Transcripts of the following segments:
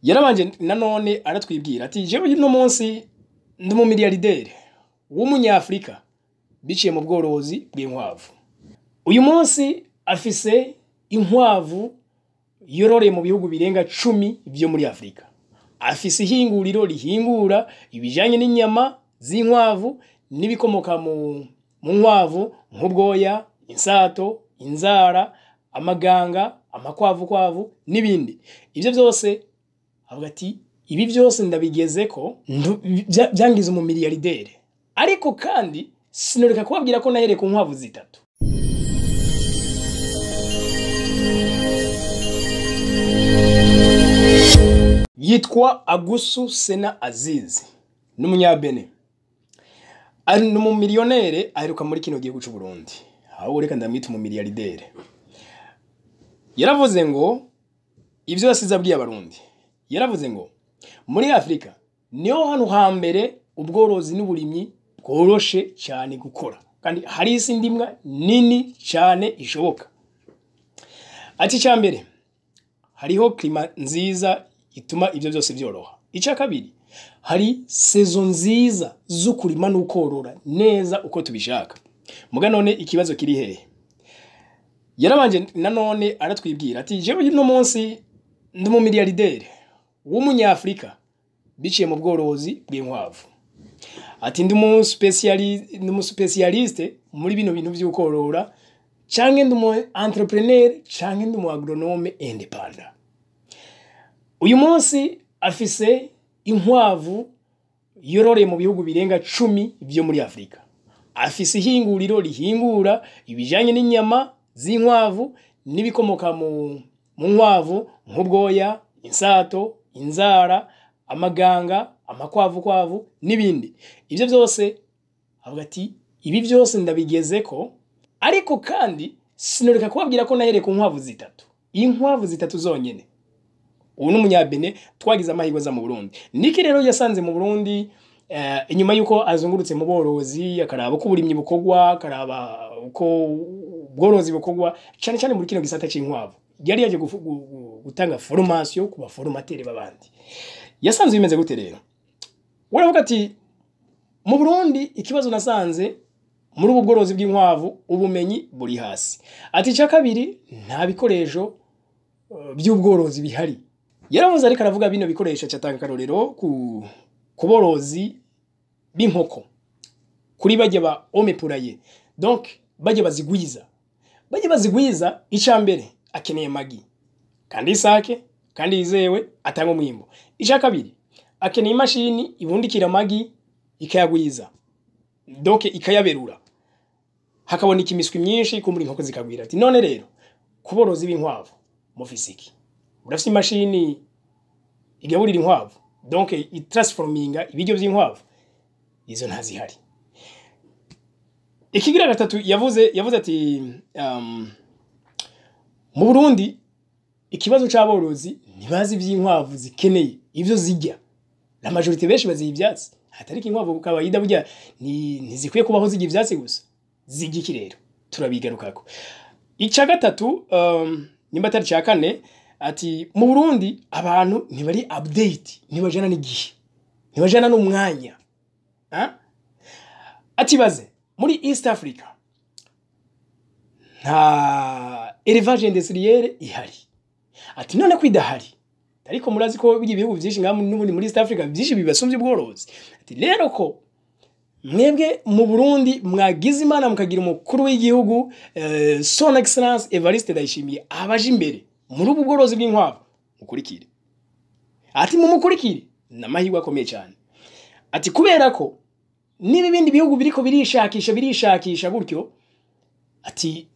Yarabanje nanone aratwibwira ati jewe uno munsi ndi umumiliyarderi w'umunyafrika biciye mu bworozi bw'inkwavu. Uyu munsi afise inkwavu yororeye mu bihugu birenga 10 byo muri Afrika. Afise ihinguriro rihingura ibijanye n'inyama z'inkwavu n'ibikomoka mu nkwavu nk'ubwoya, insato, inzara, amaganga, amakwavu kwavu n'ibindi. Ivyo byose avuga ati ibi byose ndabigezeko byangiza umumiliyarderi. Ariko kandi sinoreka kubabwira ko nahereye ku nkwavu zitatu. Yitwa Agusu Sena Aziz, n'umunyabene. Ari n'umumiliyonere aheruka muri kino gihugu c'u Burundi. Aho reka ndamwita umumiliyarderi. Yaravuze ngo ivyo yasize abwiye abarundi. Yaravuze ngo muri Afrika niho hantu hambere ubworozi n'uburimyi bworoshe cyane gukora, kandi hari isi ndimwa nini cyane ishoboka. Ati cyambere hariho klima nziza ituma ivyo byose byoroha. Icya kabiri hari saison nziza zo kurima n'ukorora neza uko tubishaka. Muga none ikibazo kiri hehe? Yarabanje nanone aratwibwira ati jewe uno munsi ndi umumiliyarderi w'umunyafrika biciye mu bworozi bw'inkwavu. Ati ndi umuspecialiste muri bino bintu by'ukorora, canke ndi umu entrepreneur, canke ndi umu agronome independent. Uyu munsi afise inkwavu yororeye mu bihugu birenga 10 byo muri Afrika. Afise ihinguriro rihingura ibijanye n'inyama z'inkwavu n'ibikomoka mu nkwavu nk'ubwoya, insato, inzara, amaganga, amakwavu kwavu n'ibindi. Ivyo byose avuga ati ibi byose ndabigezeko, ariko kandi sinoreka kubabwira ko nahereye ku nkwavu zitatu. Inkwavu zitatu zonyene. Ubu n'umunyabene twagize amahirwe za mu Burundi. Niki rero yasanze mu Burundi inyuma yuko azungurutse mu borozi, akaraba uko uburimyi bukogwa, akaraba uko ubworozi bukogwa, cyane cyane muri kino gisata c'inkwavu. Yari yaje gutanga formation ku baformateri babandi. Yasanze bimeze gute rero? Waravuga ati mu Burundi ikibazo nasanze muri ubu bworozi bw'inkwavu ubumenyi buri hasi. Ati cya kabiri nta bikoresho by'ubworozi bihari. Yaravuze ariko aravuga bino bikoresho cyatanga karorero ku kuborozi b'inkoko kuri bajye ba omepuraye, donc bajye bazigwiza. Bajye bazigwiza icambere akeneye magi kandi isake kandi yizewe atanga umwimbo. Icya kabiri akeneye imashini ibundikira magi ikayagwiza, donc ikayaberura, hakaboneka imiswi myinshi kumbura inkoko zikagwira. Ati none rero kuborozi b'inkwavu mufise iki? Urafise imashini igaburira inkwavu, donc itransforminga ibiryo by'inkwavu? Izo ntazihari. Ikigira gatatu yavuze ati mu Burundi ikibazo c'aborozi ntibazi ivy'inkwavu zikeneye, ivyo zirya. La majorité benshi baziha ivyatsi. Hatariko inkwavu kawaida burya ntizikwiye kubaho zirya ivyatsi gusa. Zirya iki rero? Turabigarukako. Ica gatatu nimba atari ca kane, ati mu Burundi abantu ntibari update, ntibajana n'igihe, ntibajana n'umwanya. Ati baze muri East Africa nta élevage industriel ihari. Ati none ko idahari, ariko murazi ko ibihugu byinshi ngamu n'ubundi muri East Africa byinshi bibasumvye ubworozi. Ati rero ko mwebwe mu Burundi mwagize Imana mukagira umukuru w'igihugu Son Excellence Evariste Ndayishimiye abaje imbere muri ubu bworozi bw'inkwavu, mukurikire. Ati mumukurikire namahirwe akomeye cyane. Ati kubera ko niba ibindi bihugu biriko birishakisha gutyo, ati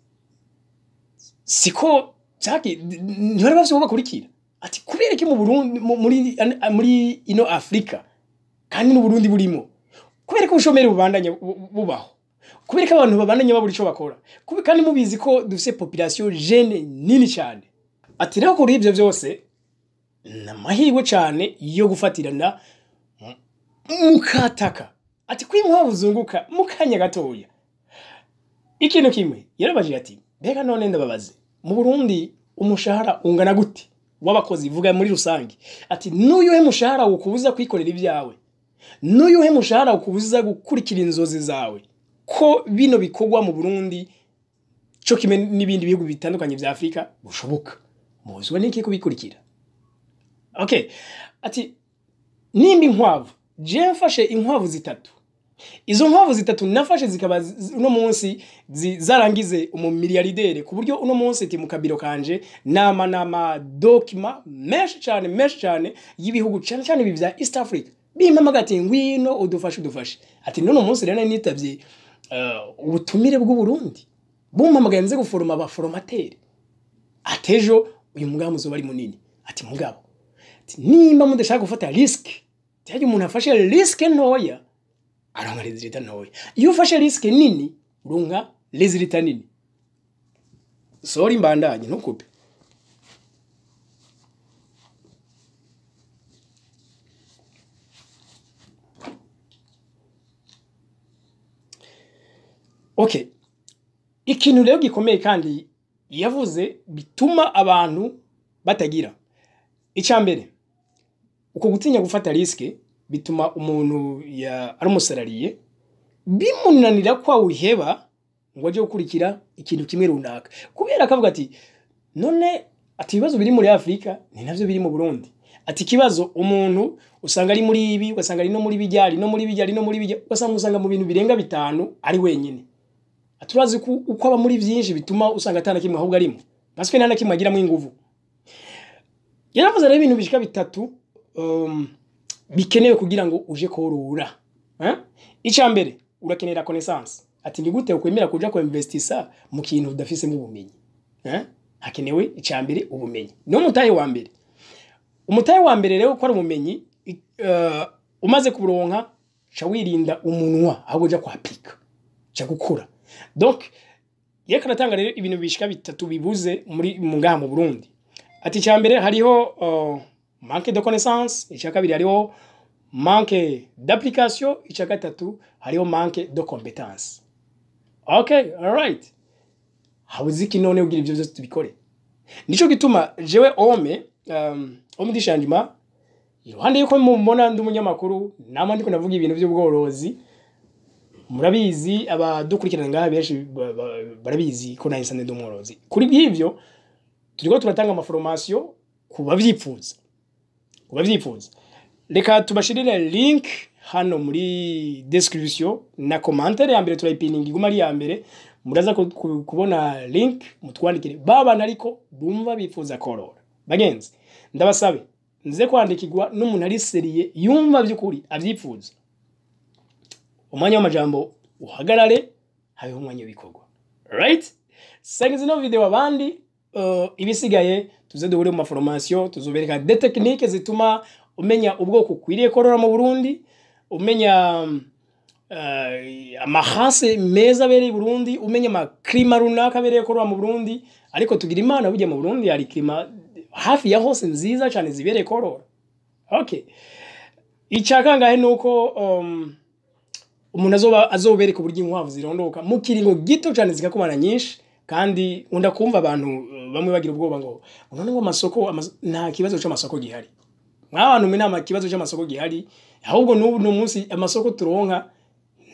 siko cyaki ntibari bafite uwo bakurikira. Ati kubera iki mu Burundi muri ino Afrika kandi n'u Burundi burimo, kubera ko ubushomeri bubandanya bubaho, kubera ko abantu babandanya babura ico bakora, kandi mubizi ko dufise population jeune nini cyane. Ati rero kuri ivyo byose namahirwe cyane yo gufatirana mukataka. Ati kwinkwavu zunguka mukanya gatoya. Ikintu kimwe yarabajije ati mbega none ndababaze mu Burundi umushahara ungana gute w'abakozi, vuga muri rusange. Ati n'uyuhe mushahara ukubuza kwikorera ibyawe? N'uyuhe mushahara ukubuza gukurikira inzozi zawe? Ko bino bikorwa mu Burundi cyo kimwe n'ibindi bihugu bitandukanye vya Afrika bushoboka, muzwe n'iki kubikurikira? Okay, ati nimba inkwavu, je mfashe inkwavu zitatu, izo nkwavu zitatu nafashe zikaba uno munsi zarangize umumiliyardere, ku buryo uno munsi ati mu kabiro kanje nama documents menshi cyane, menshi cyane y'ibihugu, cyane cyane ibi vya East Africa, bimpamagara ati ngwino udufashe, udufashe. Ati none umunsi rero nitavye ubutumire bw'u Burundi, bumpamagaye nze guforoma abaformateurs. Atejo uyu mugambi uzoba ari munini. Ati mugabo, ati nimba mudashaka gufata risque, cyangwa umuntu afashe risque ntoya aronka résultat ntoya, iyo ufashe risque nini uronka résultat nini. Sorry, mbandanye, ntukupe. Okay, ikintu rero gikomeye kandi yavuze bituma abantu batagira, icya mbere, uko gutinya gufata risque bituma umuntu ya ari umusalarié bimunanira ko awuheba ngo ajye gukurikira ikintu kimwe runaka, kubera akavuga ati none, ati ibibazo biri muri Afrika ni navyo biri mu Burundi. Ati ikibazo umuntu usanga ari muri ibi, ugasanga ari no muri bijya, ari no muri bijya, ari no muri bijya, ugasanga mu bintu birenga bitanu ari wenyine. Ati urazi ko uko aba muri byinshi bituma usanga atana kimwe ahubwo arimo, parce que nta na kimwe agiramo inguvu. Yaravuze rero ibintu bishika bitatu bikenewe kugira ngo uje korora, eh? Icya mbere, urakenera connaissance. Ati ni gute ukwemera kuja ko investisa mu kintu udafisemo ubumenyi, eh? Hakenewe icya mbere ubumenyi, no mutahe wa mbere. Umutahe wa mbere rero ko ari ubumenyi, umaze kuburonka ca wirinda umunwa, ahubwo uja kwapika, ca gukora. Donc yeka aratanga rero ibintu bishika bitatu bibuze muri mu ngaha mu Burundi. Ati icya mbere hariho manque de connaissance, icya kabiri hariho manque d'application, icya gatatu hariho manque de compétence. Okay, alright, habuze iki none ugira ibyo byose tubikore? Nico gituma jewe homme du changement, iruhande yuko mubona ndi umunyamakuru, nama ndiko ndavuga ibintu by'ubworozi, murabizi, abadukurikirana ngaha benshi barabizi ko nahise ndi umworozi. Kuri bw'ivyo turiko turatanga amaformation ku bavyifuza, ku bavyifuza. Reka tubashirire link hano muri description na commentaire ya mbere, turayipininga iguma ari ya mbere. Muraza kubona link, mutwandikire babana ariko bumva bifuza korora. Bagenzi, ndabasabe nze kwandikirwa n'umuntu ari sérieux, yumva by'ukuri avyifuza. Umwanya w'amajambo uhagarare, habeho umwanya w'ibikorwa. Right, sangiza ino video abandi. Ibisigaye tuze duhure mu maformation, tuzobereka des techniques zituma umenya ubwoko ukwiriye korora mu Burundi, umenya amaraces meza abereye i Burundi, umenya amaclimats runaka abereye korora mu Burundi. Ariko tugira Imana, burya mu Burundi hari climat hafi ya hose nziza cyane zibereye korora. Okay, icyakangahe nuko umuntu azoba azobereka uburyo inkwavu zirondoka mu kiringo gito cyane zikakubana nyinshi. Kandi unda kumva abantu bamwe bagira ubwoba ngo none ngo amasoko, nta kibazo cy'amasoko gihari. Mw'abantu mwe, nta kibazo cy'amasoko gihari, ahubwo n'ubu no munsi amasoko turonka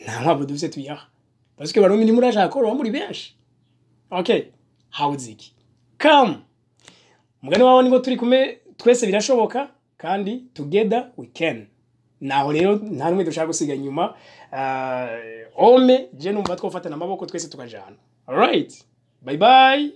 nta nkwavu dufise tuyaha, parce que Barundi ntimurashaka korora muri benshi. Okay, hawuze iki? Come, umugani wawe niko turi kumwe twese, birashoboka, kandi together we can. Naho rero nta numwe dushaka gusiga inyuma. Ome je numva twofatana amaboko twese tukajana. Alright, bye bye.